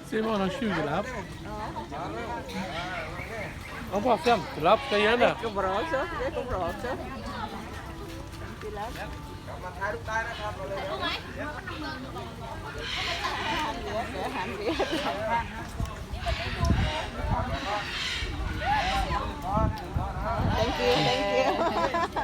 Sê mâ nọ shu kila. Ơ, pua fiam kila ka yanda. Thank you, thank you.